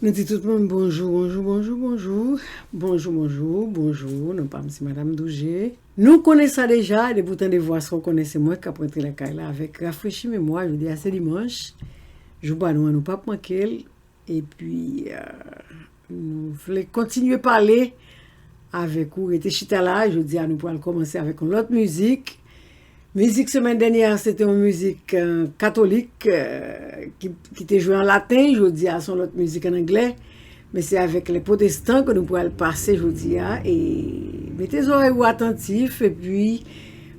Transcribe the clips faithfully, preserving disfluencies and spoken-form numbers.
Nou di tout moun bonjou, bonjou, bonjou, bonjou. Bonjou, bonjou, bonjou. Non pa m se Madanm Douje. Nou konnen sa deja, depi w tande vwa sa, w konnen se mwen k ap rantre lakay la avèk Rafrechi Memwa. Jodi a se dimanch. Jou pa nou an, nou p ap manke l. Epi, euh, nou vle kontinye pale avèk ou. Rete chita la, jodi a nou pral kòmanse avèk yon lòt mizik. Mizik semèn dènyè a, se te yon mizik, euh, katolik, euh, ki, ki te jwe an laten. Jodi a, se yon lòt mizik an anglè. Men se avèk lè pwotestan ke nou pral pase jodi a. E mete zòrèy ou atantif, epi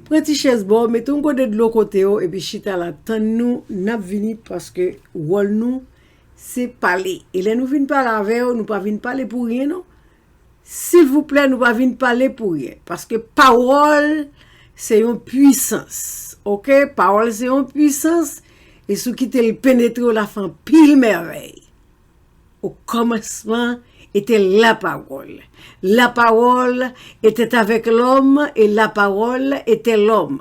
pran ti chèz ba w, mete yon gode dlo kote w, epi chita la, tann nou, n ap vini, paske wòl nou, se pale. E lè nou vin pale avè w, nou pa vin pale pou ryen, non. Silvouplè, nou pa vin pale pou ryen. Paske pawòl, se yon pwisans. Oke? Pawòl, se yon pwisans. E si w kite l penetre w, l ap fè anpil mèvèy. Au commencement était la parole. La parole était avec l'homme et la parole était l'homme.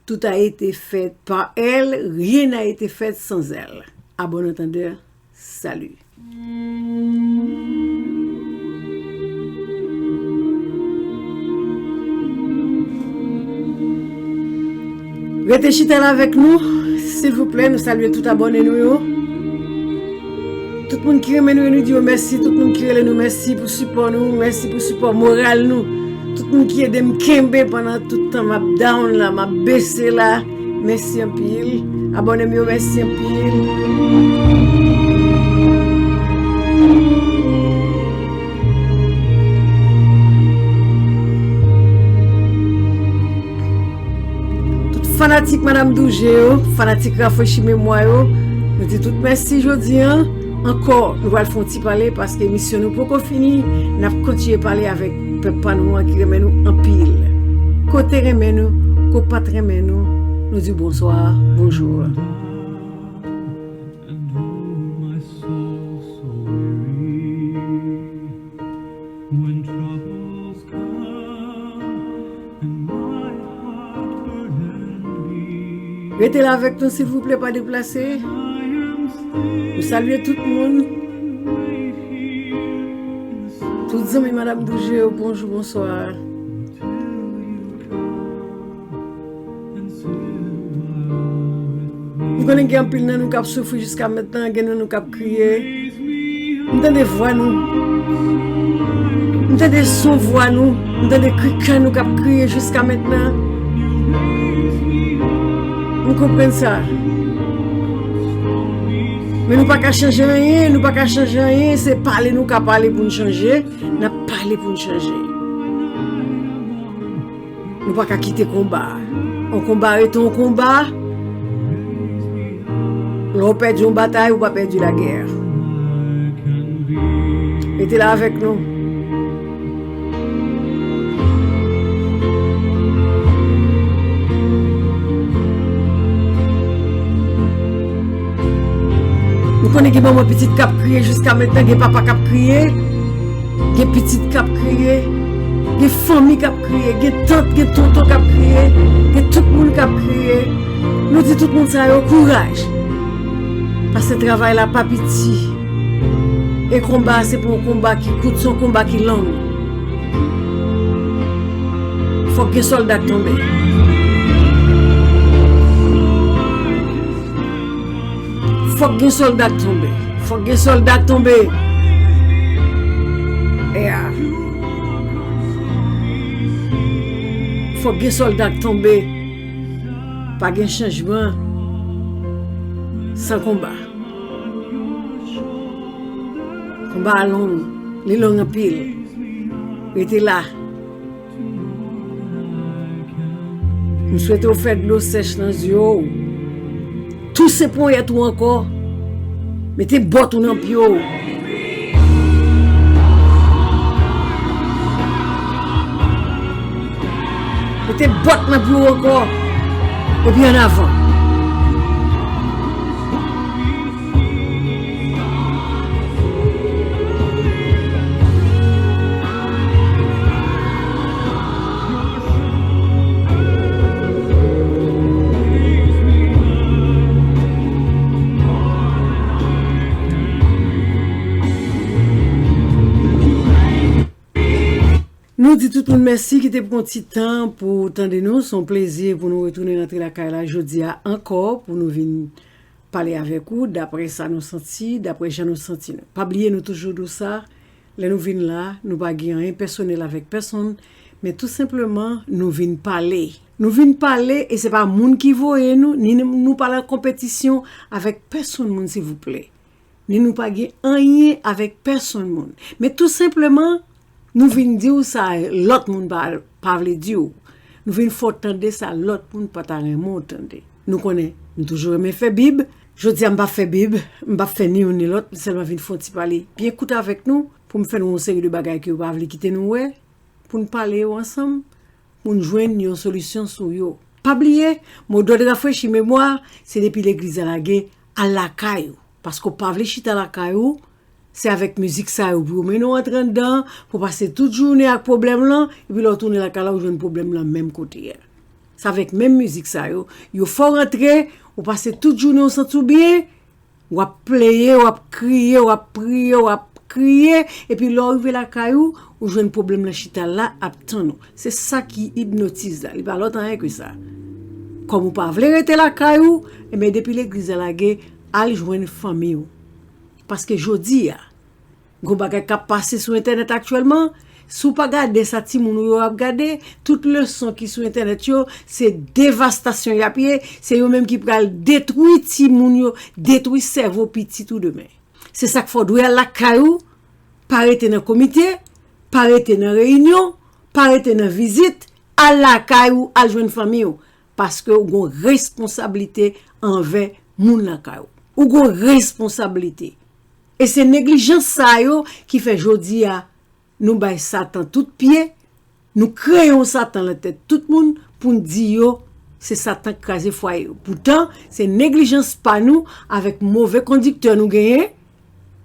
Tout a été fait par elle, rien n'a été fait sans elle. À bon entendeur, salut. Rete chita la avèk nou, silvouplè, nou salye tout abòne nou yo. Tout moun ki renmen nou, nou di yo mèsi. Tout moun ki rele nou, mèsi pou sipò nou. Mèsi pou sipò moral nou. Tout moun ki ede m kenbe pandan tout tan m ap down la, m ap bese la. Mèsi anpil. Abòne m yo, mèsi anpil. Tout fanatik Madanm Douje yo, fanatik Rafrechi Memwa yo, nou di tout mèsi jodi a. Ankò, nou pral fè yon ti pale paske emisyon nou poko fini. N ap kontinye pale avèk pèp pa nou an ki renmen nou anpil. Kote renmen nou, ko pa t renmen nou, nou di bonswa, bonjou. And oh, my soul so weary, when troubles come and my heart burdened be. Rete la avèk nou, silvouplè, pa deplase. Nou salye tout moun. Tout zanmi Madanm Douje yo, bonjou, bonswa. M konnen gen anpil nan nou k ap soufri jiska mentnan, gen nan nou k ap kriye. M tande vwa nou. M tande son vwa nou. M tande kri kè nou k ap kriye jiska mentnan. M konprann sa. Men nou pa ka chanje anyen, nou pa ka chanje anyen, se pale nou ka pale pou n chanje, n ap pale pou n chanje. Nou pa ka kite konba a. Yon konba rete yon konba. Lè w pèdi yon batay, ou pa pèdi lagè. Rete la avèk nou. Nou konnen gen manman pitit k ap kriye jiska mentnan, gen papa k ap kriye. Gen pitit k ap kriye, gen fanmi k ap kriye, gen tant, gen tonton k ap kriye, gen tout moun k ap kriye. Nou di tout moun sa yo kouraj. Paske travay la pa piti. E konba a se pa yon konba ki kout, se yon konba ki long. Fòk gen sòlda k tonbe. Fòk gen sòlda k tonbe. Fòk gen sòlda k tonbe. Yeah. Fòk gen sòlda k tonbe. Pa gen chanjman san konba. Konba a long, li long anpil. Rete la. M swete w fè dlo sèch nan zye w. Touse ponyèt ou ankò. Mete bòt ou nan pye w. Mete bòt nan pye w ankò. Epi ann avan. Nou di tout moun mèsi ki te pran ti tan pou tande nou. Se yon plezi pou nou retounen rantre lakay la jodi a ankò, pou nou vin pale avèk ou dapre sa nou santi, dapre jan nou santi nou. Pa bliye nou toujou di w sa, lè nou vin la, nou pa gen anyen pèsonèl avèk pèsonn, men tou senpleman nou vin pale. Nou vin pale e se pa moun ki voye nou, ni nou, nou pa nan konpetisyon avèk pèsonn moun silvouplè. Ni nou pa gen anyen avèk pèsonn moun. Men tou senpleman, nou vin di w sa lòt moun pa, pa vle di w. Nou vin fè w tande sa lòt moun pa ta renmen w tande. Nou konnen, m toujou renmen fè bib. Jodi a m pa fè bib, m pa fè ni youn ni lòt, m sèlman vin fè yon ti pale byen kout avèk nou, pou m fè nou yon seri de bagay ke yo pa vle kite nou wè, pou n pale yo ansanm, pou n jwenn yon solisyon sou yo. Pa bliye, modòd rafrechi memwa, se depi legliz la lage, al lakay ou. Paske w pa vle chita lakay ou, se avèk mizik sa yo pou yo mennen w antre anndan, pou w pase tout jounen ak pwoblèm lan, epi lè w tounen lakay la, ou jwenn pwoblèm lan menm kote a. Se avèk menm mizik sa yo, yo fè w rantre, ou pase tout jounen, ou santi w byen, w ap pleye, w ap kriye, w ap priye, w ap kriye, epi lè w rive lakay ou, ou jwenn pwoblèm lan chita la ap tann ou. Se sa ki ipnotiz la, li pa lòt anyen ke sa. Kòm ou pa vle rete lakay ou, ebyen depi legliz la lage, al jwenn fanmi w. Paske jodi a, gon bagay k ap pase sou entènèt aktyèlman, si w pa gade sa timoun ou yo ap gade, tout leson ki sou entènèt yo, se devastasyon y ap ye, se yo menm ki pral detwi timoun yo, detwi sèvo pitit ou demen. Se sa k fè w dwe al lakay ou, pa rete nan komite, pa rete nan reyinyon, pa rete nan vizit, al lakay ou, al jwenn fanmi w, paske w gon responsablite anvè moun lakay ou. Ou gon responsablite. E se neglijans sa yo ki fè jodi a nou bay Satan tout pye, nou kreye yon Satan nan tèt tout moun pou n di yo se Satan k kraze fwaye yo. Poutan, se neglijans pa nou avèk move kondiktè nou genyen,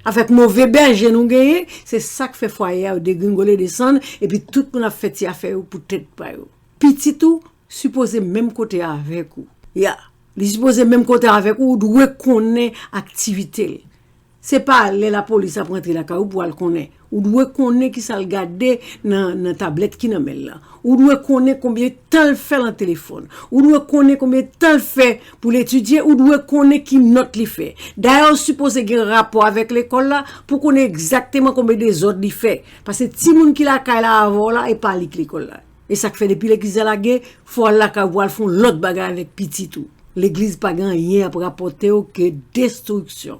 avèk move bèje nou genyen, se sa k fè fwaye a yo degringole desann, epi tout moun ap fè ti afè yo pou tèt pa yo. Pitit ou sipoze menm kote avèk ou. Ya. Li sipoze menm kote avèk ou, ou dwe konnen aktivite l. Se pa lè lapolis ap rantre lakay ou pou w al konnen. Ou dwe konnen kisa l gade nan, nan tablèt ki nan men l lan. Ou dwe konnen konbyen tan l fè nan telefòn. Ou dwe konnen konbyen tan l fè pou l etidye. Ou dwe konnen ki nòt li fè. Dayè, ou sipoze gen rapò avèk lekòl la pou konnen egzakteman konbyen dezòd li fè. Paske timoun ki lakay la avè w la, e pa li k lekòl la. E sa k fè depi legliz la lage, fò w al lakay ou pou w al fè yon lòt bagay avèk pitit ou. Legliz pa gen anyen y ap rapòte w ke destriksyon,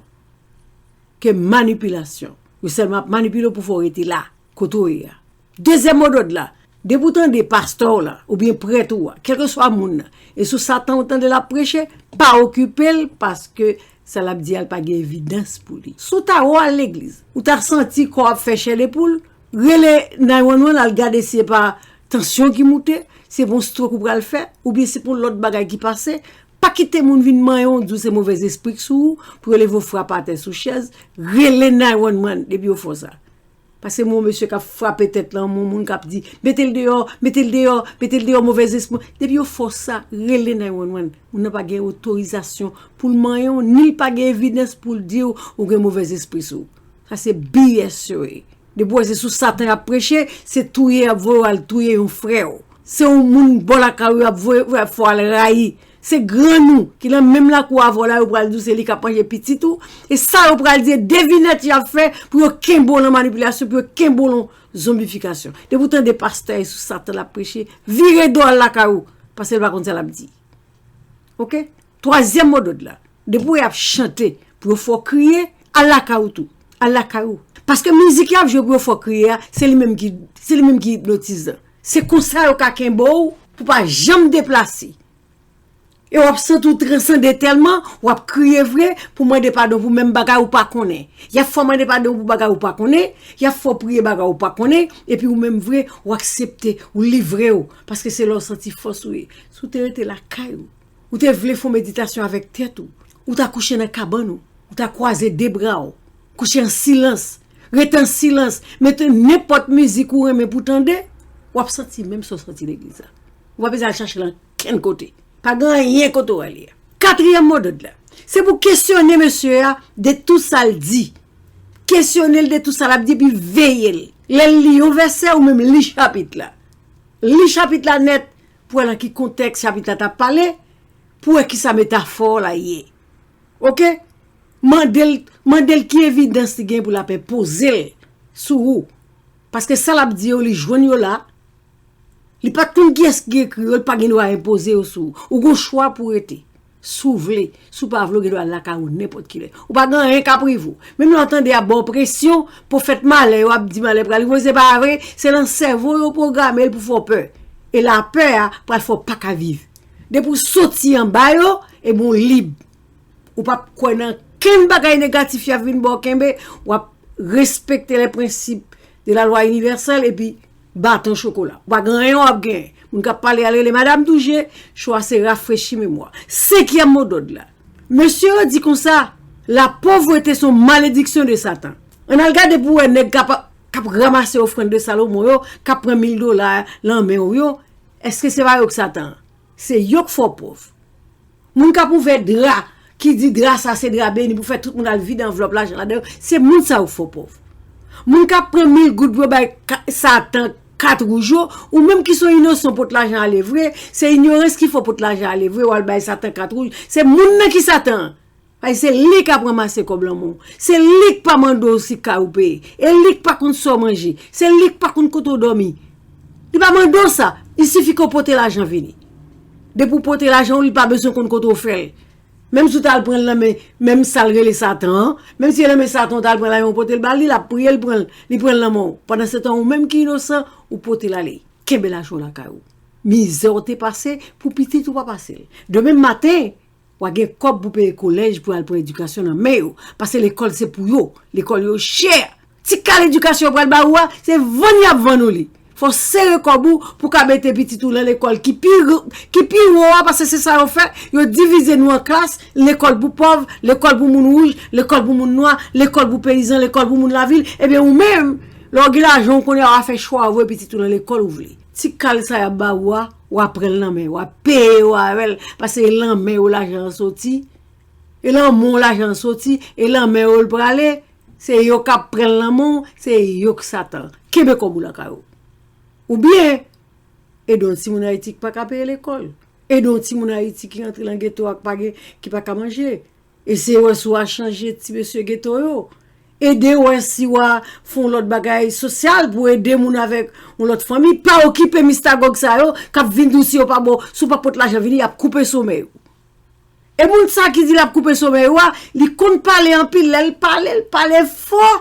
ke manipilasyon. Yo sèlman ap manipile w pou fè w rete la, kote w ye a. Dezyèm modòd la, depi w tande pastè w la, oubyen prèt ou a, kèlkeswa moun nan, e sou Satan ou tande l ap preche, pa okipe l, paske sa l ap di a l pa gen evidans pou li. Si w ta wè w al legliz, ou ta santi kò w ap fè chè de poul, rele nine one one, al gade si se pa tansyon ki moute, se pa yon stroke ou pral fè, oubyen se pa yon lòt bagay ki pase. Pa kite moun vin manyen w, di w se movèzespri k sou ou, pou yo leve w frape atè sou chèz, rele nine one one depi yo fè w sa. Paske m wè yon mesye k ap frape tèt lan, yon moun k ap di, mete l deyò, mete l deyò, mete l deyò, movèzespri. Depi yo fè w sa, rele nine one one. Moun nan pa gen otorizasyon pou l manyen w, ni l pa gen evidans pou l di w ou gen movèzespri sou ou. Sa se B S yo ye. Depi w wè se sou Satan y ap preche, se touye y ap voye w al touye yon frè w. Se yon moun bò lakay ou y ap voye, y ap fè w al rayi. Se grann ou ki nan menm lakou avè w la, yo pral di w se li k ap manje pitit ou. E sa yo pral di, e devinèt y ap fè pou yo kenbe w nan manipilasyon, pou yo kenbe w nan zonbifikasyon. Depi w tande pastè e sou Satan l ap preche, vire do w al lakay ou, paske l pa konn sa l ap di. Oke? Twazyèm modòd la, depi w wè y ap chante pou yo fè w kriye, al lakay ou tou. Al lakay ou. Paske mizik y ap jwe pou yo fè w kriye a, se li menm ki, se li menm ki ipnotize. Se konsa yo ka kenbe w pou pa janm deplase. E w ap santi w transande tèlman, w ap kriye vre pou mande padon pou menm bagay ou pa konnen. Y ap fè w mande padon pou bagay ou pa konnen, y ap fè w priye bagay ou pa konnen, epi ou menm vre, w aksepte, ou livre w, paske se lè w santi fòs ou ye. Si w te rete lakay ou, ou te vle fè yon meditasyon avèk tèt ou, ou ta kouche nan kabann ou, ou ta kwaze de bra w, kouche an silans, rete an silans, mete nenpòt mizik ou renmen pou tande, w ap santi menm sa w santi legliz la. Ou pa bezwen al chache l ankenn kote. Pa gen anyen kote w ale a. Katriyèm modòd la, se pou kesyone mesye a de tout sa l di. Kesyone l de tout sa l ap di, epi veye l. Lè l li yon vèsè, ou menm li chapit la. Li chapit la nèt pou wè nan ki kontèks chapit la t ap pale, pou wè kisa metafò la ye. Oke? Mande l, mande l ki evidans li gen pou l ap enpoze l sou ou. Paske sa l ap di yo, li jwenn yo la. Li pa t konn kiyès ki ekri yo, li pa gen dwa enpoze yo sou ou. Ou gon chwa pou rete. Si w vle, si w pa vle, w gen dwa al lakay ou nenpòt kilè. Ou pa gen anyen k ap rive w. Menm lè w tande y ap ba w presyon, pwofèt malè yo ap di malè pral rive w, se pa vre, se nan sèvo yo pwograme l pou fè w pè. E lapè a pral fè w pa ka viv. Depi w soti anba yo, ebyen w lib. Ou p ap kwè nan kenn bagay negatif y ap vin ba w kenbe, w ap respekte les principes de la loi universelle epi baton chokola. Ou pa gen anyen w ap genyen. Moun k ap pale a l rele Madam Touje, cho a se rafrechi memwa. Senkyèm modòd la. Mesye yo di konsa, la pauvreté sont malédiction de Satan. Ann al gade pou wè nèg k ap, k ap ranmase ofrann de Salomon yo, k ap pran mil dola lan men w yo, èske se pa yo k Satan an? Se yo k fè w pòv. Moun k ap ouvè dra, ki di dra sa se dra beni pou fè tout moun al vide anvlòp lajan ladan yo, se moun sa yo k fè w pòv. Moun k ap pran mil goud pou yo bay ka- Satan kat wouj yo, ou menm ki se yon inosan w pot lajan ale vre, se inyorans ki fè w pot lajan ale vre, w al bay Satan kat wouj, se moun nan ki Satan an. Ay, se li k ap ranmase kòb lan men w. Se li k pa mande w si kay ou peye. E li k pa konn sa w manje. Se li k pa konn kote w dòmi. Li pa mande w sa. Il sifi ke w pote lajan vini. Depi w pote lajan w, li pa bezwen konn kote w fè l. Menm si w t al pran l nan men, menm sa l rele Satan an, menm si e nan men Satan w t al pran lajan w pote l ba li, l ap priye, l pran l, li pran l nan men w. Pandansetan, ou menm ki inosan, ou pote l ale. Kenbe lajan w lakay ou. Mizè w te pase, pou pitit ou pa pase l. Demen maten, w a gen kòb pou peye kolèj pou al pran edikasyon nan men yo. Paske lekòl se pou yo. Lekòl yo chè. Ti kal edikasyon yo pral ba ou a, se vann y ap vann ou li. Fò w sere kòb ou pou ka mete pitit ou nan lekòl ki pi, ki pi wo a, paske se sa yo fè. Yo divize nou an klas, lekòl pou pòv, lekòl pou moun wouj, lekòl pou moun nwa, lekòl pou peyizan, lekòl pou moun lavil. Ebyen ou menm, lè w gen lajan, ou konnen w a fè chwa ou voye pitit ou nan lekòl ou vle. Ti kal sa y ap ba ou a, w a pran l nan men, w a peye yo avè l, paske e nan men yo lajan an soti, e nan men w lajan an soti, e nan men yo l prale, se yo k ap pran l nan men w, se yo k Satan. Kenbe kòb ou lakay ou. Oubyen, ede yon timoun Ayiti ki pa ka peye lekòl. Ede yon timoun Ayiti ki rantre nan geto a ki pa gen, ki pa ka manje. Eseye wè si w a chanje ti mesye geto yo. Ede wè si w a fè yon lòt bagay sosyal pou ede moun avèk yon lòt fanmi. Pa okipe mistagòg sa yo k ap vin di w si yo pa ba w, si w pa pot lajan vini, y ap koupe somèy ou. E moun sa ki di l ap koupe somèy ou a, li konn pale anpil, lè l pale, l pale fò.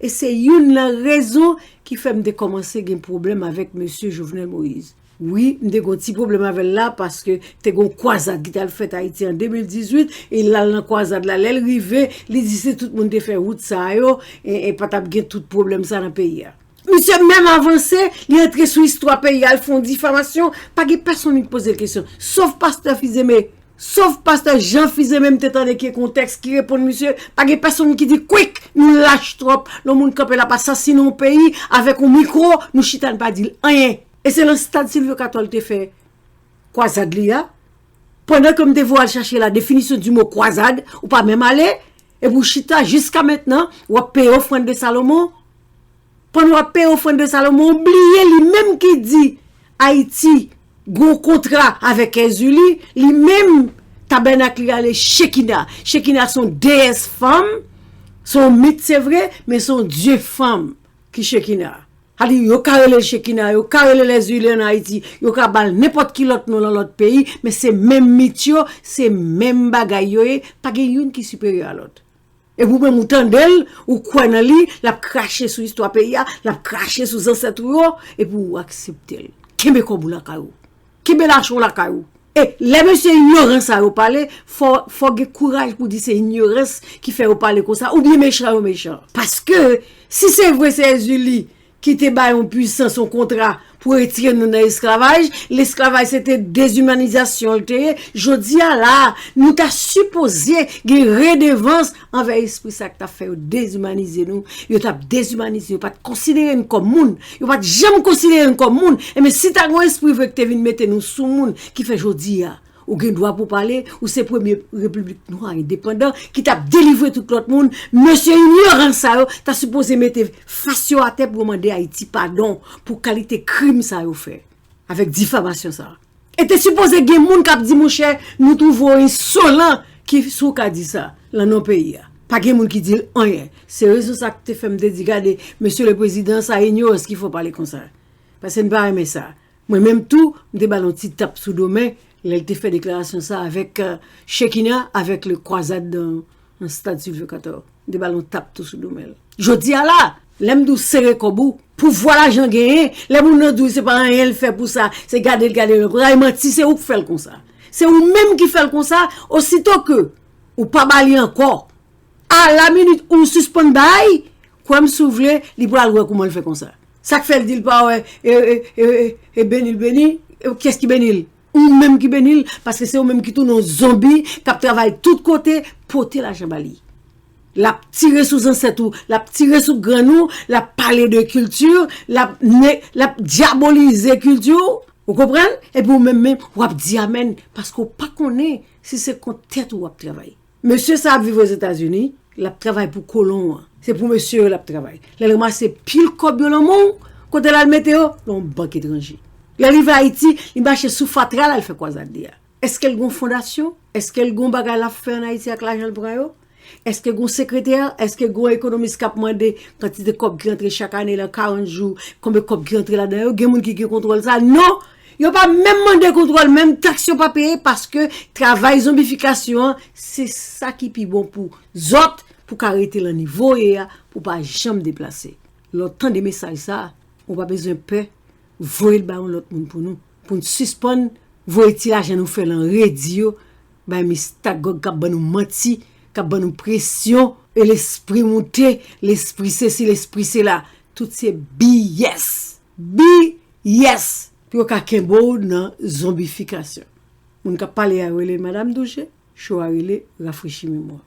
E se youn nan rezon ki fè m te kòmanse gen pwoblèm avèk mesye Jovenel Moïse. Wi, m te gen yon ti pwoblèm avè l la, paske te gen yon kwazad ki t al fèt Ayiti an de mil dizuit, e l al nan kwazad la, lè l rive, li di se tout moun te fè wout sa yo, e, e pa t ap gen tout pwoblèm sa nan peyi a. Misye menm avanse, li antre sou istwa peyi a, l fè yon difamasyon, pa gen pèsonn ki poze l kesyon, sof pastè Fizeme. Sof pastè Jan Fizeme m te tande ki kontèks ki reponn misye, pa gen pèsonn ki di kwik, nou lach twòp, lè yon moun kanpe l ap asasinen yon peyi avèk yon mikwo, nou chita n pa di l anyen. E se nan stad Silvio Cator l te fè kwazad li a. Pandan ke m te voye al chache la définition du mot kwazad, ou pa menm ale, epi w chita jiska mentnan, w ap peye ofrann de Salomon. Pandan w ap peye ofrann de Salomon, ou bliye li menm ki di Ayiti gon kontra avèk Èzili, li menm tabènak li rele Chekina. Chekina se yon deyès fanm, se yon mit se vre, men se yon dye fanm ki Chekina. Sa di, yo ka rele l Chekina, yo ka rele l Èzili ann Ayiti, yo ka ba l nenpòt ki lòt non nan lòt peyi, men se menm mit yo, se menm bagay yo ye, pa gen youn ki siperyè a lòt. Epi ou menm ou tande l, ou kwè nan li, l ap krache sou istwa peyi a, l ap krache sou zansèt ou yo, epi ou aksepte l. Kenbe kòb ou lakay ou. Kenbe lajan w lakay ou. E lè mesye inyoran sa yo pale, fò, fò gen kouraj pou di se inyorans ki fè yo pale konsa, oubyen mechan yo mechan. Paske, si se vre se Èzili ki te bay yon pwisans, yon kontra pou retire nou nan esklavaj, lesklavaj se te dezimanizasyon l te ye. Jodi a la, nou ta sipoze gen redevans anvè espri sa k t ap fè yo dezimanize nou. Yo t ap dezimanize, yo pa t konsidere n kòm moun. Yo pa t janm konsidere n kòm moun. Enben, si ta gen yon espri vre ki te vin mete nou sou moun, ki fè jodi a, Ou gen dwa pou pale, ou se premye repiblik nwa endepandan ki t ap delivre tout lòt moun. Mesye inyoran sa yo ta sipoze mete fas yo atè pou yo mande Ayiti padon pou kalite krim sa yo fè avèk difamasyon sa. E te sipoze gen moun k ap di, monchè, nou twouve w ensolan ki si w ka di sa lan non peyi a. Pa gen moun ki di l anyen. Se rezon sa k te fè m te di, gade, mesye le prezidan, sa inyorans ki fè w pale konsa. Paske n pa renmen sa. Mwen menm tou, m te ba l yon ti tap sou do men, lè l te fè deklarasyon sa avèk, euh, Shekina, avèk le kwazad nan, nan stad Sylvie Cator. M te ba l yon tap tou sou do men l. Jodi a la, lè m di w sere kòb ou, pouvwa lajan genyen, lè moun nan di w se pa anyen l fè pou sa, se gade l, gade l, konsa e manti, se ou k fè l konsa. Se ou menm ki fè l konsa, osito ke ou pa ba li ankò. A la minit ou sispann bay, kwè m si w vle, li pral wè kouman l fè konsa. Sa k fè l di l pa wè, e, e, e, e, e beni l beni, e, kiyès ki beni l? Ou menm ki beni l, paske se ou menm ki tounen yon zonbi k ap travay tout kote, pote lajan ba li. L ap tire sou zansèt ou, l ap tire sou grann ou, l ap pale de kilti, l ap ne-, l ap dyabolize kilti w, ou konprann? Epi ou menm menm, w ap di amèn, paske w pa konnen si se kont tèt ou w ap travay. Mesye sa ap viv Ozetazini, l ap travay pou kolon an. Se pou mesye yo l ap travay. Lè l ranmase pil kòb yo lan men w, kote l al mete yo? Lan yon bank etranje. Lè l rive Ayiti, li mache sou fatra l al fè kwazad li a. Èske l gen yon fondasyon? Èske l gen yon bagay l ap fè ann Ayiti ak lajan l pran yo? Èske gen yon sekretè? Èske gen yon ekonomis k ap mande kantite kòb ki rantre chak ane lan karant jou, konbyen kòb ki rantre ladan yo? Gen moun ki gen kontwòl sa? Non! Yo pa menm mande kontwòl, menm taks yo pa peye, paske travay zonbifikasyon an, se sa ki pi bon pou zòt, pou ka rete lan nivo w ye a, pou w pa janm deplase. Lè w tande mesaj sa a, ou pa bezwen pè, voye l bay yon lòt moun pou nou. Pou n sispann voye ti lajan nou fè lan redi yo, bay Mista Gòg k ap ban nou manti, k ap ban nou presyon, e lespri moute, lespri sesi, lespri sela. Tout se B S. B S! Pou yo ka kenbe w nan zonbifikasyon. Moun k ap pale a yo rele Madam Douche, cho a rele Rafrechi Memwa.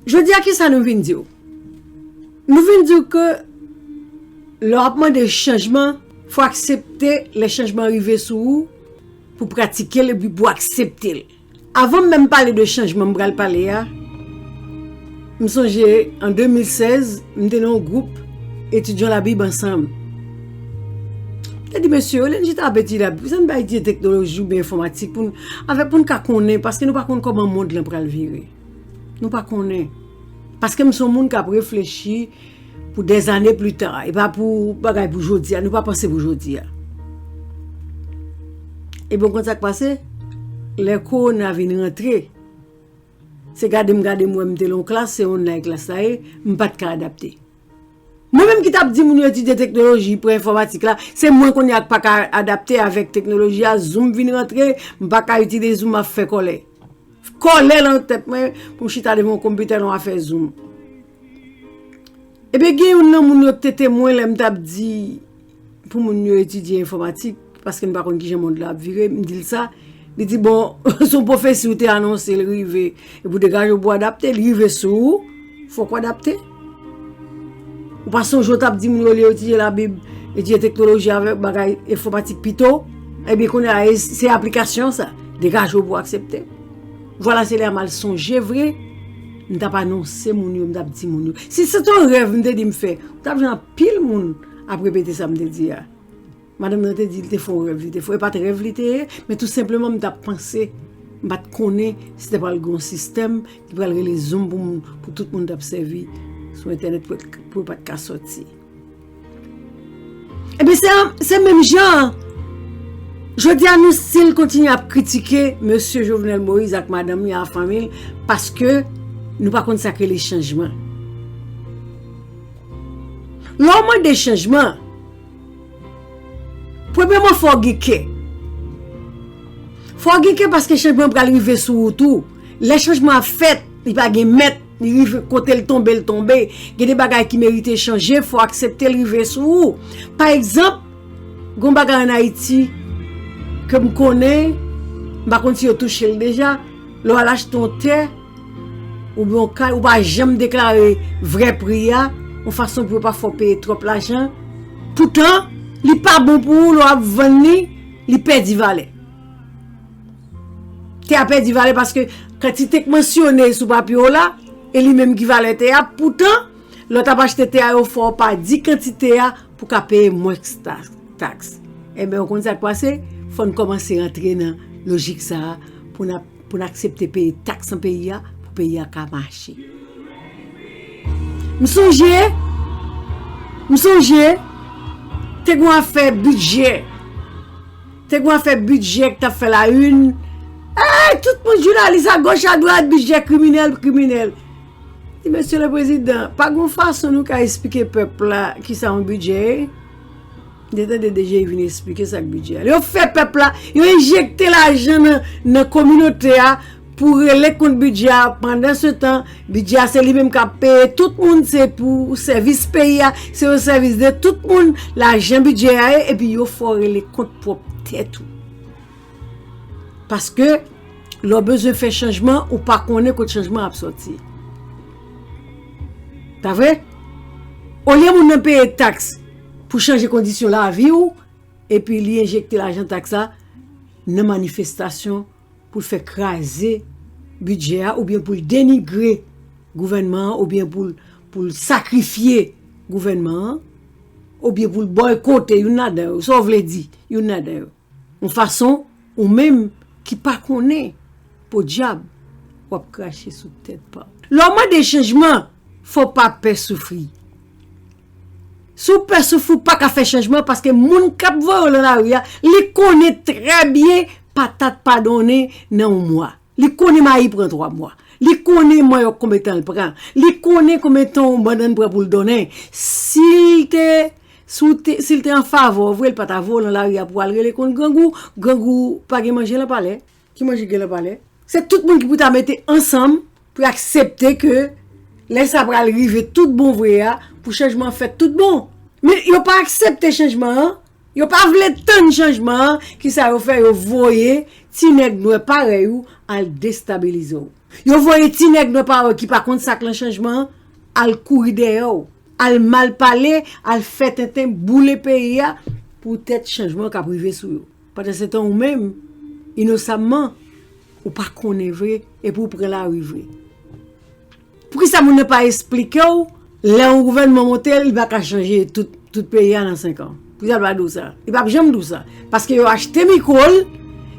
Jodi a, kisa nou vin di w? Nou vin di w ke lè w ap mande chanjman, fò w aksepte lè chanjman rive sou ou, pou pratike l epi pou aksepte l. Avan m menm pale de chanjman m pral pale a, m sonje an de mil sèz, m te nan yon gwoup etidyan Labib ansanm. M te di, mesye, olye n chita ap etidye Labib, sa n pa etidye teknoloji oubyen enfòmatik pou n, avèk pou n ka konnen, paske nou pa konn kòman mond lan pral vire. Nou pa konnen. Paske m se yon moun k ap reflechi pou dèzane pli ta, e pa pou bagay pou jodi a, nou pa panse pou jodi a. Ebyen, w konn sa k pase? Lè kowona vin rantre, se gade m gade m wè m te lan yon klas, se online klas la ye, m pa t ka adapte. Mwen menm ki t ap di moun yo etidye teknoloji, pran enfòmatik la, se mwen kounye a k pa ka adapte avèk teknoloji a, Zoom vin rantre, m pa ka itilize Zoom, m ap fè kòlè. Kòlè lan tèt mwen pou m chita devan yon konpitè lan afè Zoom. Ebyen, gen youn nan moun yo k te temwen lè m t ap di pou moun yo etidye enfòmatik, paske n pa konn kijan mond la ap vire, m di l sa. Li di, bon, se yon pwofesi ou te anonse, l rive. Epi w degaje w pou w adapte, li rive sou ou, fòk w adapte. Ou pa sonje w t ap di moun yo li yo etidye Labib, etidye teknoloji avèk bagay enfòmatik pito? Ebyen, kounye a, e, se aplikasyon sa. Degaje w pou w aksepte. Vwala, se lè a m al sonje vre, m t ap anonse moun yo, m t ap di moun yo. Si se te yon rèv m te di m fè, m t ap jwenn anpil moun ap repete sa m te di a. Madanm nan te di li te fè yon rèv, li te fè, e pa t rèv li te ye, men tou senpleman m t ap panse, m pa t konnen si te pral gen yon sistèm ki pral rele Zoom pou moun, pou tout moun t ap sèvi sou entènèt pou, pou yo pa t ka sòti. Ebyen, se, se menm jan an. Jodi a, nou still kontinye ap kritike mesye Jovenel Moïse ak madanm li ak fanmi l, paske nou pa konn sa k rele chanjman. Lè w mande chanjman, Premyèman, fò w gen kè. Fò w gen kè paske chanjman pral rive sou ou tou. Lè chanjman ap fèt, li pa gen mèt, li rive kote l tonbe, l tonbe. Gen de bagay ki merite chanje, fò w aksepte l rive sou ou. Pa egzanp, gen yon bagay ann Ayiti ke m konnen, m pa konn si yo touche l deja, lè w al achte yon tè, oubyen yon kay, ou pa janm deklare vrè pri a, yon fason pou yo pa fè w peye twòp lajan. Poutan, li pa bon pou ou, lè w ap vann li, li pèdi valè. Tè a pèdi valè paske kantite k mansyone sou papye w la, e li menm ki valè tè a, poutan, lè w t ap achte tè a, yo fè w pa di kantite a pou w ka peye mwens ta-, taks. Enben, ou konn sa k pase? Fò n kòmanse rantre nan lojik sa a pou n ap pou n aksepte peye taks nan peyi a, pou peyi a ka mache. M sonje, m sonje, te gen yon afè bidjè. Te gen yon afè bidjè ki t ap fè la une. Ey, tout moun jounalis a goch, a dwat, bidjè kriminèl, kriminèl. Di, Mesye le Prezidan, pa gen yon fason nou ka esplike pèp la kisa yon bidjè ye? M te tande D G I vin esplike sa k bidjè a. Yo fè pèp la, yo enjekte lajan nan, nan kominote a pou rele kont bidjè a. Pandan se tan, bidjè a se li menm k ap peye tout moun, se pou sèvis peyi a, se o sèvis de tout moun, lajan bidjè a ye, epi yo fè w rele kont pwòp tèt ou. Paske, lè w bezwen fè chanjman, ou pa konnen kot chanjman ap sòti. Ta vre? Olye moun nan peye taks pou chanje kondisyon lavi w, epi li enjekte lajan taks la nan manifestasyon pou l fè kraze bidjè a, oubyen pou l denigre gouvènman an, oubyen pou l, pou l sakrifye gouvènman an, oubyen pou l bòykote youn ladan yo, sa w vle di, youn ladan yo. Yon fason, ou menm ki pa konnen, podyab, w ap krache sou tèt pa w. Lè w mande chanjman, fò w pa pè soufri. Si w pè soufri, w pa ka fè chanjman, paske moun k ap voye w nan lari a, li konnen trè byen patat pa donnen nan yon mwa. Li konnen mayi pran twa mwa. Li konnen manyòk konbyen tan l pran. Li konnen konbyen tan yon bannann pran pou l donnen. Si l te, si w te, si l te an favè w vre, l pa ta voye w nan lari a pou w al rele kont grangou. Grangou pa gen manje nan palè. Ki manje gen nan palè? Se tout moun ki pou ta mete ansanm pou y aksepte ke lè sa pral rive tout bon vre a, pou chanjman fèt tout bon. Men yo pa aksepte chanjman an. Yo pa vle tann chanjman an, kisa yo fè? Yo voye ti nèg nwè parèy ou al destabilize w. Yo voye ti nèg nwè parèy ou ki pa konn sa k lan chanjman an, al kouri dèyè w, al mal pale, al fè tenten, boule peyi a, poutèt chanjman k ap rive sou yo. Pandansetan, ou menm, inosamman, ou pa konnen vre, epi w pran lari vre. Poukisa moun nan pa esplike w, lè yon gouvènman monte, li pa ka chanje tout, tout peyi a nan senk an? Poukisa l pa di w sa? Li p ap janm di w sa. Paske yo achte mikwo l,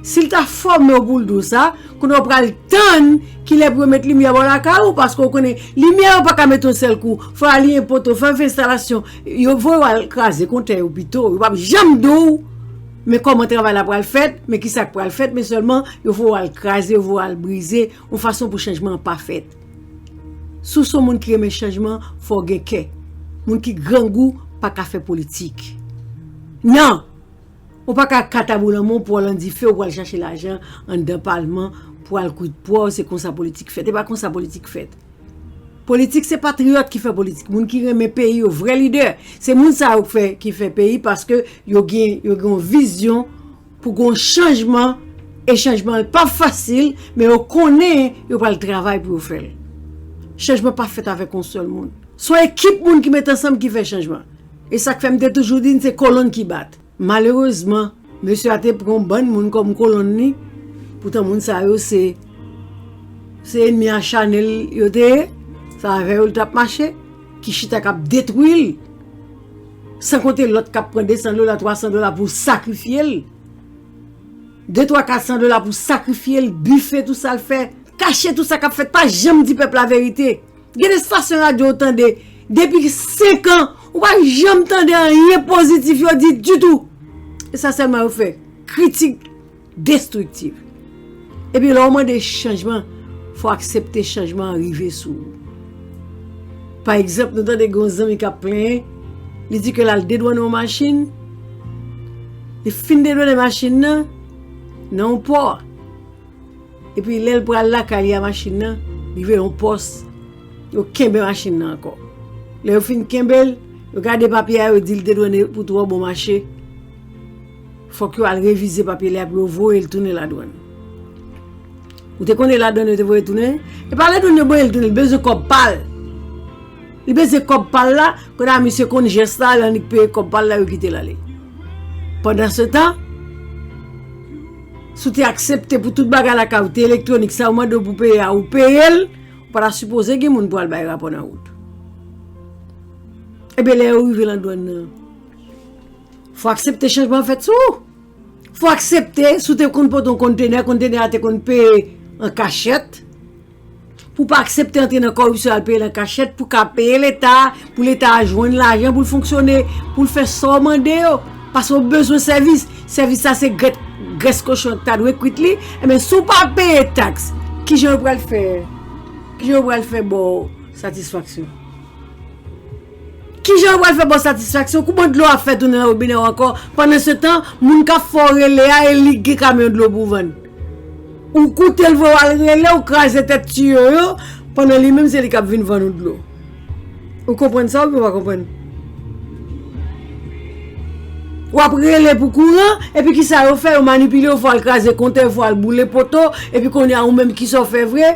si l ta fòme w pou l di w sa, kounye a w pral tann kilè pou yo met limyè bò lakay ou, paske w konnen limyè yo pa ka met yon sèl kou. Fò w aliyen poto, fò w fè enstalasyon. Yo voye w al kraze kontè yo pito. Yo p ap janm di w, men kòman travay la pral fèt, men kisa k pral fèt, men sèlman yo voye w al kraze, yo voye w al brize, yon fason pou chanjman an pa fèt. Si w se yon moun ki renmen chanjman, fò w gen kè. Moun ki grangou pa ka fè politik. Non! Ou pa ka katabou nan men w pou w al nan dife, ou pral chache lajan anndan palman pou al kwit pwa w, se konsa politik fèt. E pa konsa politik fèt. Politik se patriyòt ki fè politik, moun ki renmen peyi yo, vrè lidè. Se moun sa yo k fè, ki fè peyi paske yo gen, yo gen yon vizyon pou gen yon chanjman, e chanjman an p ap fasil, men yo konnen yo pral travay pou yo fè l. Chanjman pa fèt avèk yon sèl moun. Se yon ekip moun ki met ansanm ki fè chanjman. E sa k fè m te toujou di n se kolonn ki bat. Malerezman, mesye a te pran yon bann moun kòm kolonn li. Poutan moun sa yo se, se ènmi acharne l yo te ye. Se avè yo l t ap mache, ki chita k ap detwi l. San konte lòt k ap pran de san dola, twa san dola pou sakrifye l. De, twa, kat san dola pou sakrifye l, bife, tout sa l fè, kache tout sa k ap fèt, pa janm di pèp la verite. Gen de estasyon radyo ou tande, depi senk an, ou pa janm tande anyen pozitif yo di ditou. E sa sèlman yo fè, kritik destriktif. Epi lè w mande chanjman, fò w aksepte chanjman an rive sou ou. Pa egzanp, nou tande gen yon zanmi k ap plenyen, li di ke l al dedwàne yon machin, Li fin dedwannen machin nan nan yon pò. Epi lè l pral lakay li a machin nan, li rive yon pòs, yo kenbe machin nan ankò. Lè yo fin kenbe l, yo gade papye a, yo di l dedwannen pou twò bon mache. Fòk yo al revize papye li a pou yo voye l tounen ladwann. Ou te konnen ladwann yo te voye tounen? E pa ladwann yo voye l tounen, li bezwen kòb pa l. Li bezwen kòb pa l la, kounye a misye konn jès la, l annik peye kòb pa l la, yo kite l ale. Pandansetan, si w te aksepte pou tout bagay lakay ou te elektwonik, sa yo mande w pou peye a, ou peye l, ou pa ta sipoze gen moun pou al bay rapò nan wout. Ebyen, lè yo rive nan dwàn nan, fò aksepte chanjman fèt sou ou. Fò aksepte, si w te konn pote yon kontenè, kontenè a te konn peye an kachèt. Pou w pa aksepte antre nan kòripsyon, al peye l an kachèt, pou w ka peye Leta, pou Leta a jwenn lajan pou l fonksyone, pou l fè sa w mande yo. Paske w bezwen sèvis. Sèvis sa se grèt, grès kochon k ta dwe kwit li. Ebyen, si w pa peye taks, kijan yo pral fè, kijan yo pral fè ba w satisfaksyon? Kijan yo pral fè ba w satisfaksyon? Kouman dlo ap fè tounen nan wobinè w ankò? Pandansetan, moun k ap fè w rele a, e li k gen kamyon dlo pou vann. Ou koute l vre, w al rele, ou kraze tèt tiyo yo, pandan li menm se li k ap vin vann ou dlo. Ou konprann sa oubyen w pa konprann? W ap rele pou kouran, epi kisa yo fè? Yo manipile w, fò w al kraze kontè, fò w al boule poto, epi kounye a ou menm kisa w fè vre?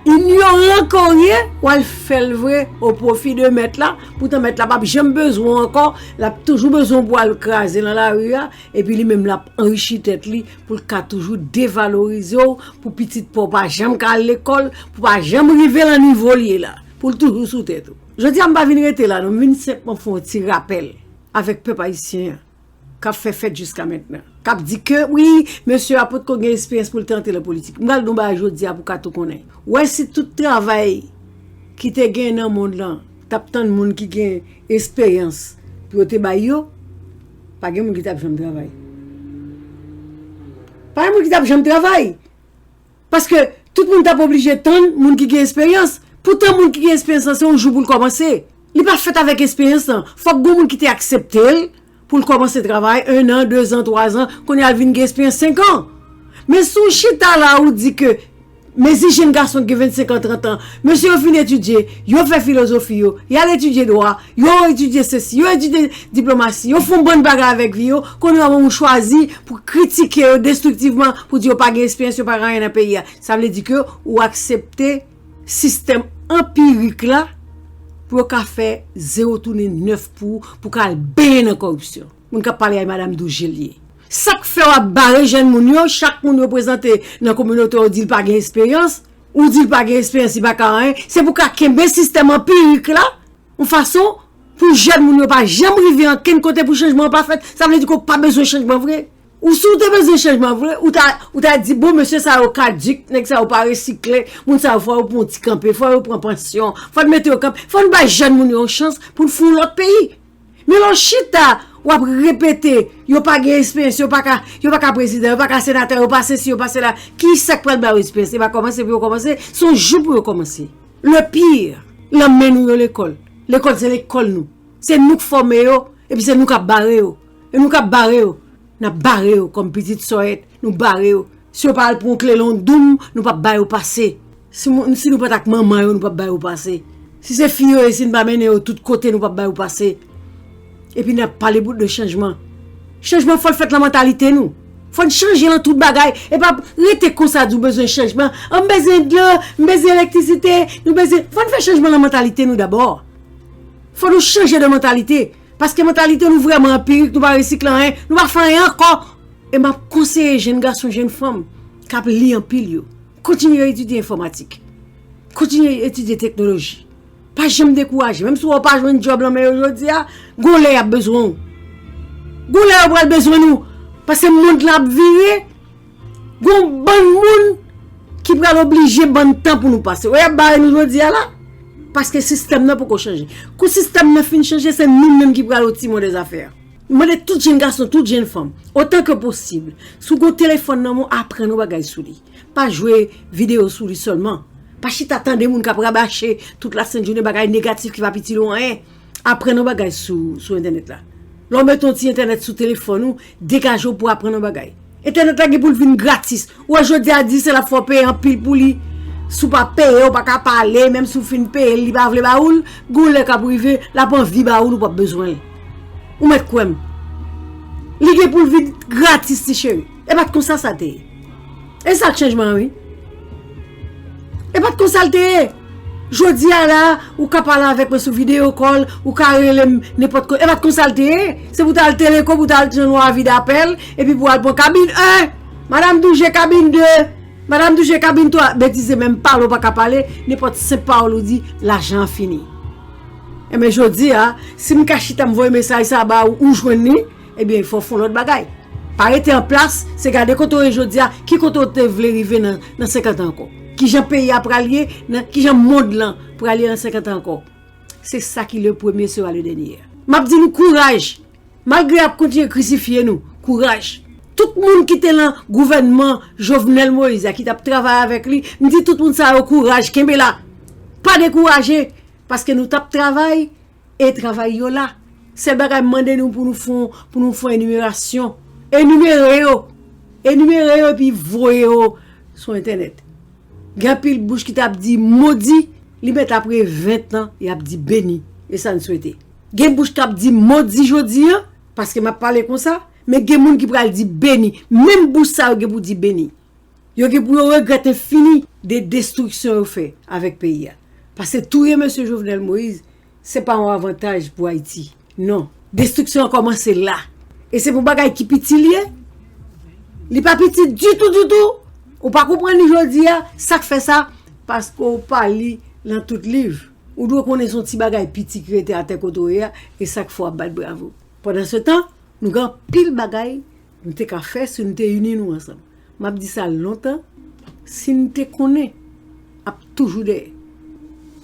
Inyoran ke w ye, w al fè l vre o pwofi de mèt la. Poutan mèt la p ap janm bezwen w ankò, l ap toujou bezwen w pou al kraze nan lari a, epi li menm l ap anrichi tèt li pou l ka toujou devalorize w, pou pitit pa w pa janm ka al lekòl, pou pa janm rive nan nivo l ye la, pou l toujou sou tèt ou. Jodi a, m pa vin rete la non, m vin senpman fè yon ti rapèl avèk pèp ayisyen an k ap fè fèt jiska mentnan, k ap di ke, wi, mesye a potko gen esperyans pou l te antre nan politik. M pral di w yon bagay jodi a pou w ka tou konnen. W wè si tout travay ki te gen nan mond lan t ap tann moun ki gen esperyans pou yo te bay yo, pa gen moun ki t ap janm travay. Pa gen moun ki t ap janm travay. Paske tout moun t ap oblije tann moun ki gen esperyans. Poutan moun ki gen esperyans lan, se yon jou pou l kòmanse. Li pa fèt avèk esperyans lan. Fòk gon moun ki te aksepte l pou l kòmanse travay, en an, dezan, twazan, kounye a l vin gen esperyans senk an. Men si w chita la, ou di ke, mezi jenn gason ki gen vennsenk an, trant an, mesye yo fin etidye, yo fè filozofi yo, y al etidye dwa, yo etidye sesi, yo etidye diplomasi, yo fè yon bann bagay avèk vi yo, kounye a ou chwazi pou kritike yo destriktivman, pou di yo pa gen esperyans, yo pa gen anyen nan peyi a. Sa vle di ke ou aksepte sistèm anpirik la pou yo ka fè zewo tounen nèf pou ou, pou w ka al benyen nan kòripsyon. Moun k ap pale a e madanm Doujil ye. Sa k fè w ap bare jèn moun yo, chak moun yo prezante nan kominote w, ou di l pa gen esperyans, ou di l pa gen esperyans, li pa ka anyen, se pou w ka kenbe sistèm anpirik la, yon fason pou jèn moun yo pa janm rive ankenn kote pou chanjman an pa fèt. Sa vle di ke w pa bezwen chanjman vre. Ou si w te bezwen chanjman vre, ou ta, ou ta di, bon, mesye sa yo kadik, nèg sa yo pa resikle, moun sa yo fò yo pran yon ti kanpe, fò yo pran pansyon, fò n mete yo kanpe, fò n bay jèn moun yo yon chans pou n fè yon lòt peyi. Men lè w chita, w ap repete, yo pa gen esperyans, yo pa ka, yo pa ka prezidan, yo pa ka senatè, yo pa sesi, yo pa sela. Kisa k pral ba yo esperyans? E pa kòmanse pou yo kòmanse, se yon jou pou yo kòmanse. Le pire, l ap mennen yo lekòl. Lekòl se lekòl nou. Se nou k fòme yo, epi se nou k ap bare yo. E nou k ap bare yo. N ap bare yo kòm pitit sòyèt, nou bare yo. Si yo pa al pran yon kle nan yon doum, nou p ap ba yo pase. Si, si nou pa t ak manman yo, nou p ap ba yo pase. Si se fi yo ye, si n pa mennen yo tout kote, nou p ap ba yo pase. Epi n ap pale bout de chanjman. Chanjman fò l fèt nan mantalite nou. Fò n chanje nan tout bagay. E pa rete konsa di w bezwen chanjman. An, m bezwen dlo, m bezwen elektrisite, nou bezwen, fò n fè chanjman nan mantalite nou dabò. Fò nou chanje de mantalite. Paske mantalite nou vrèman anpirik, nou pa resikle anyen, nou pa fè anyen ankò. E m ap konseye jèn gason, jèn fanm k ap li anpil yo, kontinye etidye enfòmatik. Kontinye etidye teknoloji. Pa janm dekouraje. Menm si w pa jwenn djòb nan men yo jodi a, gon lè y ap bezwen w. Gon lè yo pral bezwen nou. Paske mond lan ap vire, gon bann moun ki pral oblije bann tan pou nou pase. Wè, y ap bare nou jodi a la. Paske sistèm nan poko chanje. Kou sistèm nan fin chanje, se nou menm ki pral o timon dè zafè a. M mande tout jèn gason, tout jèn fanm, otan ke posib, si w gon telefòn nan men w, aprann yon bagay sou li. Pa jwe videyo sou li sèlman. Pa chita tande moun k ap rabache tout lasent jounen bagay negatif ki p ap itil ou anyen. Aprann yon bagay sou, sou entènèt la. Lè w mete yon ti entènèt sou telefòn ou, degaje w pou aprann yon bagay. Entènèt la gen pou l vin gratis. Ou wè jodi a di se l ap fè w peye anpil pou li. Si w pa peye, w pa ka pale, menm si w fin peye l, li pa vle ba ou l, gon lè k ap rive, l ap anvi ba ou l, ou p ap bezwen l. Ou mèt kwè m. Li gen pou l vin gratis, ti cheri. E pa t konsa sa te ye. E sa k chanjman an, wi. E pa t konsa l te ye. Jodi a la, ou ka pale avèk mwen sou video call, ou ka rele m nenpòt kote. E pa t konsa l te ye. Se pou w t al Teleko, pou w t al jwenn yon avi dapèl, epi pou w al pran kabin en, Madam Douje kabin de, Madam Douje kabin twa. Betize menm pale, ou pa ka pale, nenpòt senp pawòl ou di, lajan an fini. Enben, jodi a, si m ka chita m voye mesaj sa ba ou, ou jwenn li, ebyen, fò w fè yon lòt bagay. Pa rete an plas, se gade kote w ye jodi a, ki kote w te vle rive nan, nan senkant an ankò. Kijan peyi a pral ye, nan, kijan mond lan pral ye nan senkant an ankò. Se sa ki le premier sera le dernier. M ap di nou kouraj. Malgre y ap kontinye krisifye nou, kouraj. Tout moun ki te nan gouvènman Jovenel Moïse a, ki t ap travay avèk li, m di tout moun sa yo kouraj, kenbe la. Pa dekouraje, paske nou t ap travay, e travay yo la. Sèl bagay m mande nou pou nou fè, pou nou fè enimerasyon. Enimere yo. Enimere yo epi voye yo sou entènèt. Gen anpil bouch ki t ap di modi, li mèt apre ven tan, y ap di beni. E sa n swete. Gen bouch k ap di modi jodi a, paske m ap pale konsa, men gen moun ki pral di beni. Menm bouch sa yo gen pou di beni. Yo gen pou yo regrèt enfini de destriksyon yo fè avèk peyi a. Paske touye mesye Jovenel Moïse, se pa yon avantaj pou Ayiti. Non. Destriksyon an kòmanse la. E se pou bagay ki piti l ye. Li pa piti ditou, ditou. Ou pa konprann li jodi a. Sa k fè sa? Paske w pa li nan tout liv. Ou dwe konnen se yon ti bagay piti ki rete atè kote w ye a. E sa k fè w ap bat bravo. Pandansetan, nou gen anpil bagay nou te ka fè si nou te ini nou ansanm. M ap di sa lontan, si n te konnen, ap toujou dèyè.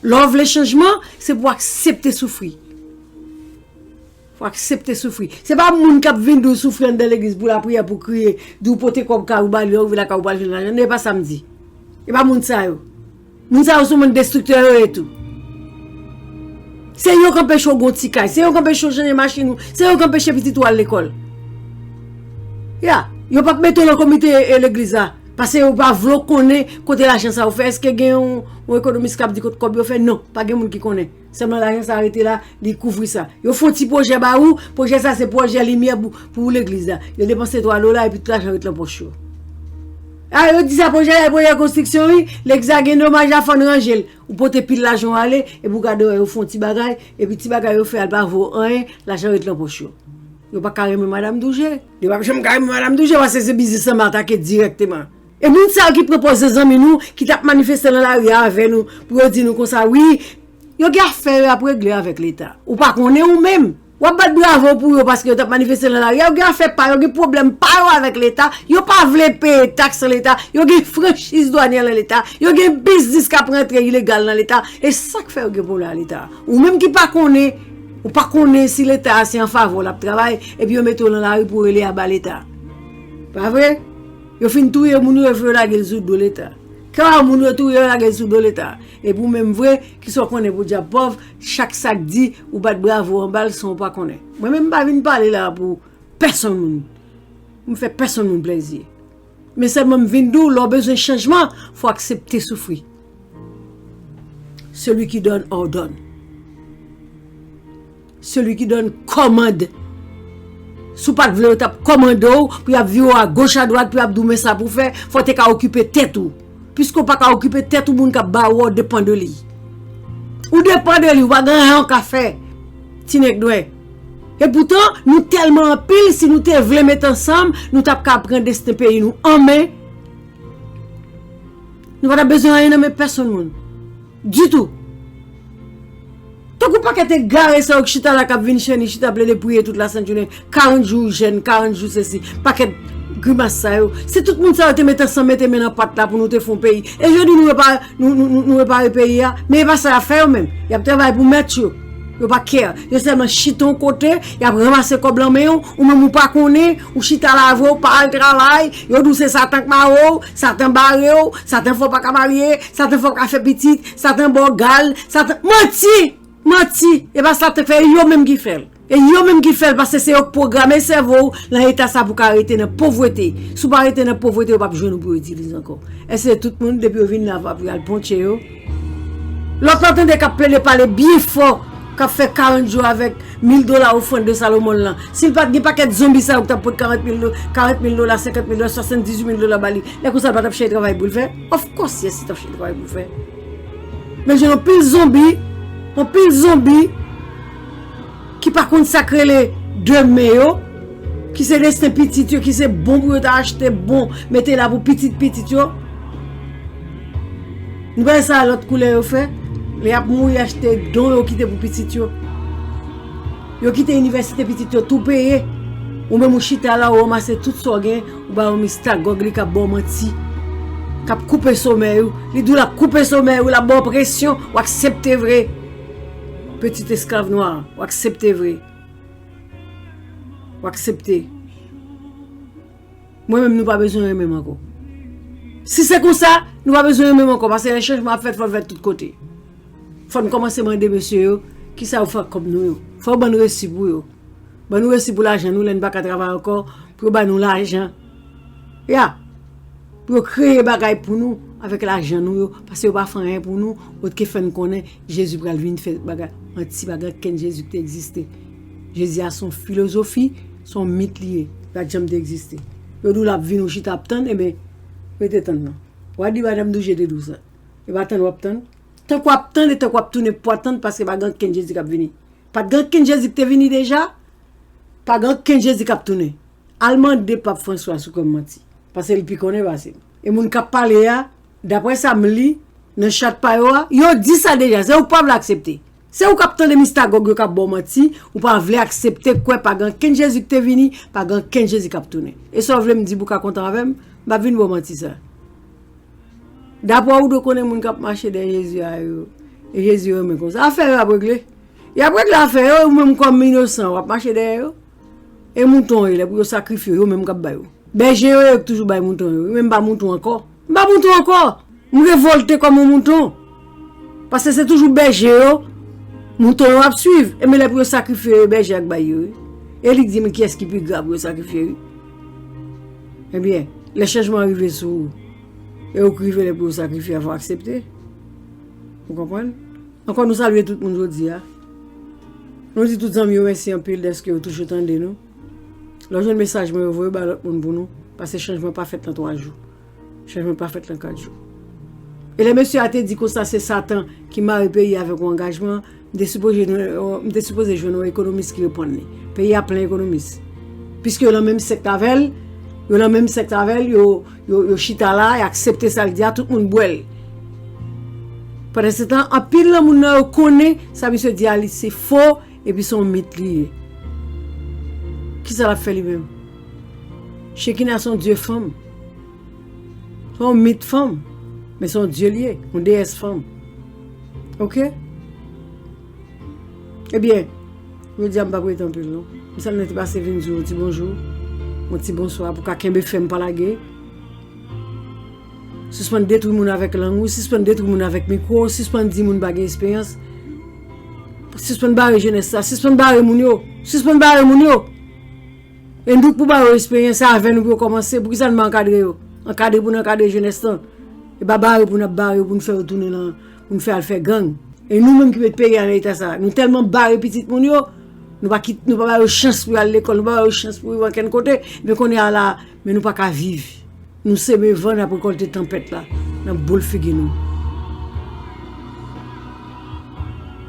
Lè w vle chanjman, se pou w aksepte soufri. Fò w aksepte soufri. Se pa moun k ap vin di w soufri anndan legliz pou lapriyè, pou kriye, di w pote kòb kay ou ba li, ou vin lakay ou pral jwenn lajan. Non, e pa sa m di. E pa moun sa yo. Moun sa yo se yon bann destriktè yo ye tou. Se yo k anpeche w gen yon ti kay, se yo k anpeche w chanje machin ou, se yo k anpeche pitit ou al lekòl. Ya, yo p ap mete w nan komite e, legliz la, paske yo pa vle w konnen kote lajan sa yo fè. Èske gen yon, yon ekonomis k ap di kote kòb yo fè? Non, pa gen moun ki konnen. Sèlman lajan sa rete la, li kouvri sa. Yo fè yon ti pwojè ba ou, pwojè sa se pwojè limyè pou, pou legliz la. Yo depanse twa dola epi tout lajan ret lan pòch yo. A, yo di sa pwojè la, pwojè konstriksyon wi, legliz la gen domaj la, fò n ranje l. Ou pote pil lajan w ale, epi w gade wè yo fè yon ti bagay, epi ti bagay yo fè a l pa vo anyen, lajan ret lan pòch yo. Yo pa ka renmen Madanm Douje. Yo p ap janm ka renmen Madanm Douje, paske se biznis lan m atake dirèkteman. E moun sa yo ki pran pòz zanmi nou, ki t ap manifeste nan lari a avè nou, pou yo di nou konsa, wi, yo gen afè yo ap regle avèk Leta. Ou pa konnen ou menm. W ap bat bravo pou yo paske yo t ap manifeste nan lari a, yo gen afè pa yo, gen pwoblèm pa yo avèk Leta, yo pa vle peye taks nan Leta, yo gen franchiz dwanyè nan Leta, yo gen biznis k ap rantre ilegal nan Leta, e sa k fè yo gen pwoblèm ak Leta. Ou menm ki pa konnen, ou pa konnen si Leta a se an favè w l ap travay, epi yo mete w nan lari pou w rele aba Leta. Pa vre? Yo fin touye moun yo, yo fè yo lage l sou do Leta. Kè a moun yo touye yo lage l sou do Leta. Epi ou menm vre, ki sa w konnen pou dyab pòv, chak sa k di, ou bat bravo anba l san w pa konnen. Mwen menm m pa vin pale la pou pèsonn moun. M fè pèsonn moun plèzi. Men sèlman m vin di w, lè w bezwen chanjman, fò w aksepte soufri. Celui qui donne ordonne. Celui qui donne commande. Si w pa t vle yo t ap kòmande w, pou y ap vire w agoch adwat, pou y ap di w men sa pou w fè, fò w te ka okipe tèt ou. Piske w pa ka okipe tèt ou, moun k ap ba ou a, w depann de li. Ou depann de li, ou pa gen anyen w ka fè. Ti nèg nwè. Epoutan, nou tèlman anpil, si nou te vle met ansanm, nou t ap ka pran desten peyi nou an men. Nou pa t ap bezwen anyen nan men pèsonn moun. Ditou. Tankou pakèt egare sa yo k chita la, k ap vin cheni, chita plede priye tout lasent jounen, karant jou jèn, karant jou sesi, pakèt grimas sa yo. Si tout moun sa yo te met ansanm, mete men nan pat la pou nou te fè yon peyi. E jodi nou repa-, nou, nou, nou, nou repare peyi a, men e pa sa y ap fè yo menm. Y ap travay pou mèt yo. Yo pa care. Yo sèlman chita yon kote, y ap ranmase kòb lan men yo, ou menm ou pa konnen, ou chita la vre, ou pa al travay, yo di w se Satan k mare w, Satan bare w, Satan fè w pa ka marye, Satan fè w pa ka fè pitit, Satan ba w gal, Satan, manti! Manti! E pa Satan k fè, yo menm ki fè l. E yo menm ki fè l, paske se yo k pwograme sèvo w nan eta sa pou w ka rete nan povrete. Si w pa rete nan povrete, yo p ap jwenn ou pou yo itilize ankò. Èske se tout moun, depi yo vin la, w ap al pontche yo? Lòt la tande k ap plede pale byen fò, k ap fè karant jou avèk mil dola ofrann de Salomon lan. Si l pa t gen pakèt zonbi sa yo k t ap pot karant mil do-, karant mil dola, senkant mil dola, swasanndizuit mil dola ba li, lè konsa l pa t ap chèche travay pou l fè? Of course, yes, li t ap chèche travay pou l fè. Men jwenn anpil zonbi, anpil zonbi ki pa konn sa k rele demen yo, ki se desten pitit yo, ki se bon pou yo ta achte bon, mete la pou pitit pitit yo. Nou wè sa lòt koulè yo fè? Lè y ap mouri, achte don yo kite pou pitit yo. Yo kite inivèsite pitit yo tou peye. Ou menm ou chita la, ou ranmase tout sa w gen, ou ba yon mistagòg, li k ap ba w manti. K ap koupe somèy ou. Li di w l ap koupe somèy ou, l ap ba w presyon, w aksepte vre. Petit esklav nwa, w aksepte vre. W aksepte. Mwen menm, nou pa bezwen renmen m ankò. Si se konsa, nou pa bezwen renmen m ankò, paske lè chanjman ap fèt, fò l fèt tout kote. Fò n kòmanse mande mesye yo, kisa yo fè ak kòb nou yo. Fò yo ban n resi pou yo. Ban nou resi pou lajan nou, lè n pa ka travay ankò, pou yo ba nou lajan. Ya. Pou yo kreye bagay pou nou, avèk lajan nou yo, paske yo pa fè anyen pou nou, otre ke fè n konnen Jezi pral vin fè bagay. Manti, pa gen okenn Jezi ki te egziste. Jezi a se yon filozofi, se yon mit li ye. Li pa t janm te egziste. Yo di w l ap vini, ou chita ap tann, ebyen, rete tann non. W a di madanm Douje te di w sa. E pa tann w ap tann. Tank w ap tann e tank w ap tounen pou w atann, paske pa gen okenn Jezi k ap vini. Pa t gen okenn Jezi ki te vini deja? Pa gen okenn Jezi k ap tounen. Al mande Pap Franswa si w kwè m manti. Paske li pi konnen pase m. E moun k ap pale a, daprè sa m li nan chat pa yo a, yo di sa deja, se ou k pa vle aksepte. Se ou k ap tande mistagòg yo k ap ba w manti, ou pa vle aksepte kwè pa gen okenn Jezi ki te vini, pa gen okenn Jezi k ap tounen. E sa w vle m di pou w ka kontan avè m? M p ap vin ba w manti sa. Daprè w, ou dwe konnen moun k ap mache dèyè Jezi a yo, e Jezi yo renmen konsa. Afè yo ap regle. Y ap regle afè yo, ou menm kòm inosan, w ap mache dèyè yo. E mouton yo, lè pou yo sakrifye yo, yo menm k ap bay yo. Bèje yo, yo k toujou bay mouton yo. Yo menm pa mouton ankò. M pa mouton ankò. M revòlte kòm yon mouton. Paske se toujou bèje yo, mouton yo ap swiv. E men lè pou yo sakrifye yo, e bèje a k bay yo, wi. E li k di m kiyès ki pi gra pou yo sakrifye, wi. Ebyen, lè chanjman rive sou ou, e ou k rive lè pou yo sakrifye a, fò w aksepte. Ou konprann? Ankò, nou salye tout moun jodi a. Nou di tout zanmi yo mèsi anpil dèske yo toujou tande nou. Lè w jwenn mesaj mwen yo, voye bay lòt moun pou nou, paske chanjman pa fèt nan twa jou. Chanjman pa fèt nan kat jou. E lè mesye a te di konsa se Satan ki mare peyi a avèk yon angajman, m te sipoze, m te sipoze jwenn yon ekonomis ki reponn li. Peyi a plen ekonomis. Piske yo nan menm sèkt avè l, yo nan menm sèkt avè l, yo, yo, yo chita la, y aksepte sa l di a, tout moun bwè l. Pandansetan, anpil nan moun nan yo konnen sa misye di a li se fo, epi se yon mit li ye. Kisa l ap fè li menm? Chekina se yon dye fanm. Se yon mit fanm. Men se yon dye li ye, yon deyès fanm. Oke? Ebyen, jodi a m p ap rete anpil non. M sèlman te pase vin di w yon ti bonjou, yon ti bonswa pou w ka kenbe fèm pa lage. Sispann detwi moun avèk lang ou, sispann detwi moun avèk mikwo, sispann di moun pa gen esperyans. Sispann bare jenès la, sispann bare moun yo, sispann bare moun yo. E nou k pou ba yo esperyans, se avè nou pou yo kòmanse. Poukisa n pa ankadre yo? Ankadre pou n ankadre jenès lan. E pa bare pou n ap bare yo, pou n fè yo tounen nan, pou n fè al fè gang. E nou menm ki met peyi a nan eta sa, nou tèlman bare pitit moun yo, nou pa kit, nou pa ba yo chans pou y al lekòl, nou pa ba yo chans pou rive ankenn kote. Men kounye a la, men nou pa ka viv. Nou seme van, n ap rekòlte tanpèt la, n ap boule figi nou.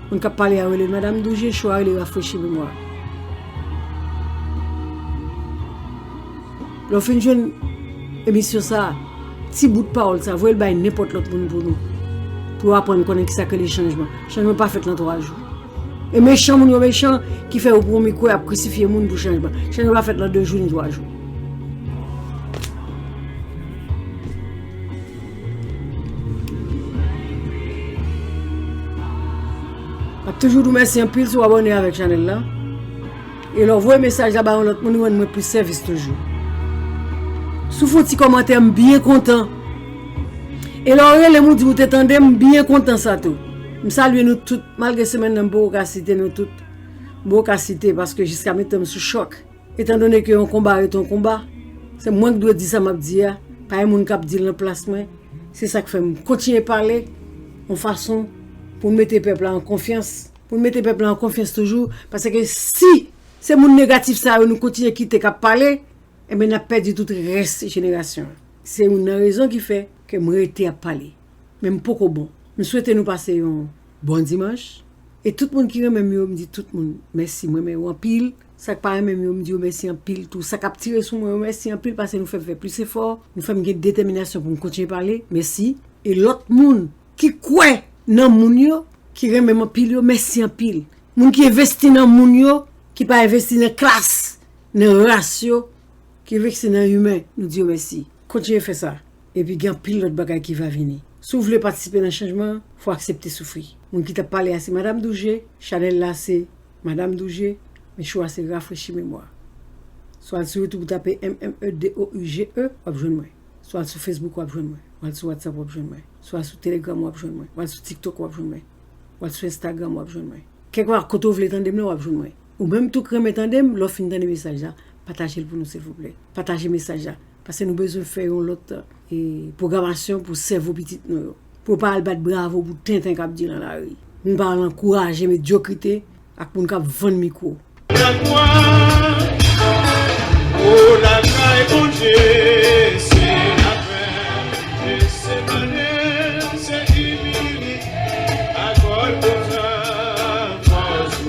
Moun k ap pale a rele Madanm Douje, cho a rele Rafrechi Memwa. Lè w fin jwenn emisyon sa a, ti bout pawòl sa a, voye l bay nenpòt lòt moun pou nou, pou yo aprann konnen kisa k rele chanjman. Chanjman pa fèt nan twa jou. E mechan moun yo mechan ki fè yo pran mikwo y ap krisifye moun pou chanjman. Chanjman pa fèt nan de jou ni twa jou. M ap toujou di w mèsi anpil si w abòne avèk chanèl la. E lè w voye mesaj la ba yon lòt moun, ou rann mwen plis sèvis toujou. Si w fè yon ti kòmantè, m byen kontan. E lè w rele m, ou di m ou te tande m, m byen kontan sa tou. M salye nou tout, malgre semèn nan m poko ka site nou tout. M poko ka site paske jiska mentnan m sou chòk. Etandone ke yon konba rete yon konba, se mwen ki dwe di sa m ap di a, pa yon moun k ap di l nan plas mwen. Se sa k fè m kontinye pale yon fason pou n mete pèp la an konfyans. Pou n mete pèp la an konfyans toujou, paske si se moun negatif sa yo nou kontinye kite k ap pale, enben n ap pèdi tout rès jenerasyon an. Se youn nan rezon ki fè ke m rete ap pale. Men m poko bon. M swete nou pase yon bon dimanch. E tout moun ki renmen m yo, m di tout moun mèsi, m renmen yo anpil. Sa k pa renmen m yo, m di yo mèsi anpil tou. Sa k ap tire sou mwen yo, mèsi anpil paske nou fè m fè plis efò, nou fè m gen detèminasyon pou m kontinye pale. Mèsi. E lòt moun ki kwè nan moun yo, ki renmen m anpil yo, mèsi anpil. Moun ki envesti nan moun yo, ki pa envesti nan klas, nan ras yo, ki envesti nan imen, nou di yo mèsi. Kontinye fè sa. Epi gen anpil lòt bagay ki va vini. Si w vle patisipe nan chanjman an, fò w aksepte soufri. Moun ki t ap pale a se Madam Douje, chanèl la se Madam Douje, men show a se Rafrechi Memwa. Si w al sou YouTube ou tape M M E D O U G E, w ap jwenn mwen. Si w al sou Facebook w ap jwenn mwen. W al sou WhatsApp w ap jwenn mwen. Si w al sou Telegram w ap jwenn mwen. W al sou TikTok w ap jwenn mwen. W al sou Instagram w ap jwenn mwen. Kèlkeswa kote w vle tande m nan w ap jwenn mwen. Ou menm tou k renmen tande m, lè w fin tande mesaj la, pataje l pou nou silvouplè. Pataje mesaj la. Paske nou bezwen fè yon lòt, e, pwogramasyon pou sèvo pitit nou yo. Pou yo pa al bat bravo pou tenten k ap di nan lari. Nou pa al ankouraje medyokrite ak moun k ap vann mikwo. Lakwa, o lakay Bondye, se lapè, e se bonè, se imilite, akòd kontan, fòs.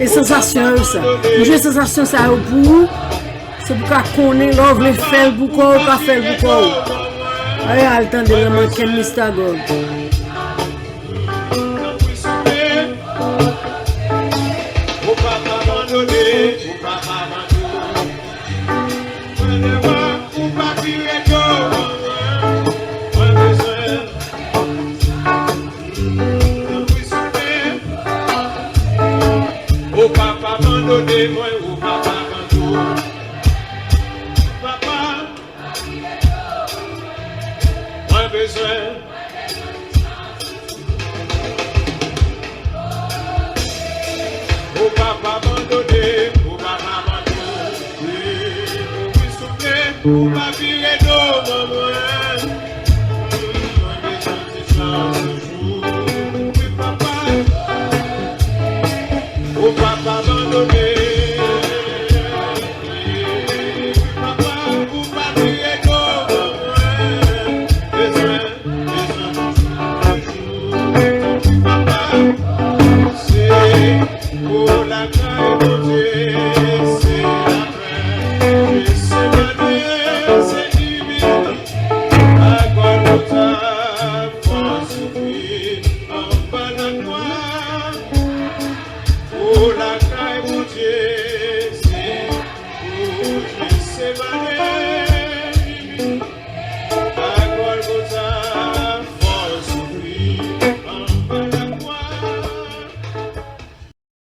E sansasyon yo sa. M jwe sansasyon sa yo pou ou. Se pou ka konnen lè w vle fè l pou kò w, ou ka fè l pou kò w. Ay, al tande l nan manken Mista Gòg. O papa, abandone mwen, o papa, abandone. Papa, mwen bezwen. O papa, abandone, o papa, abandone. Wi, souple, ou pa vire do ban mwen.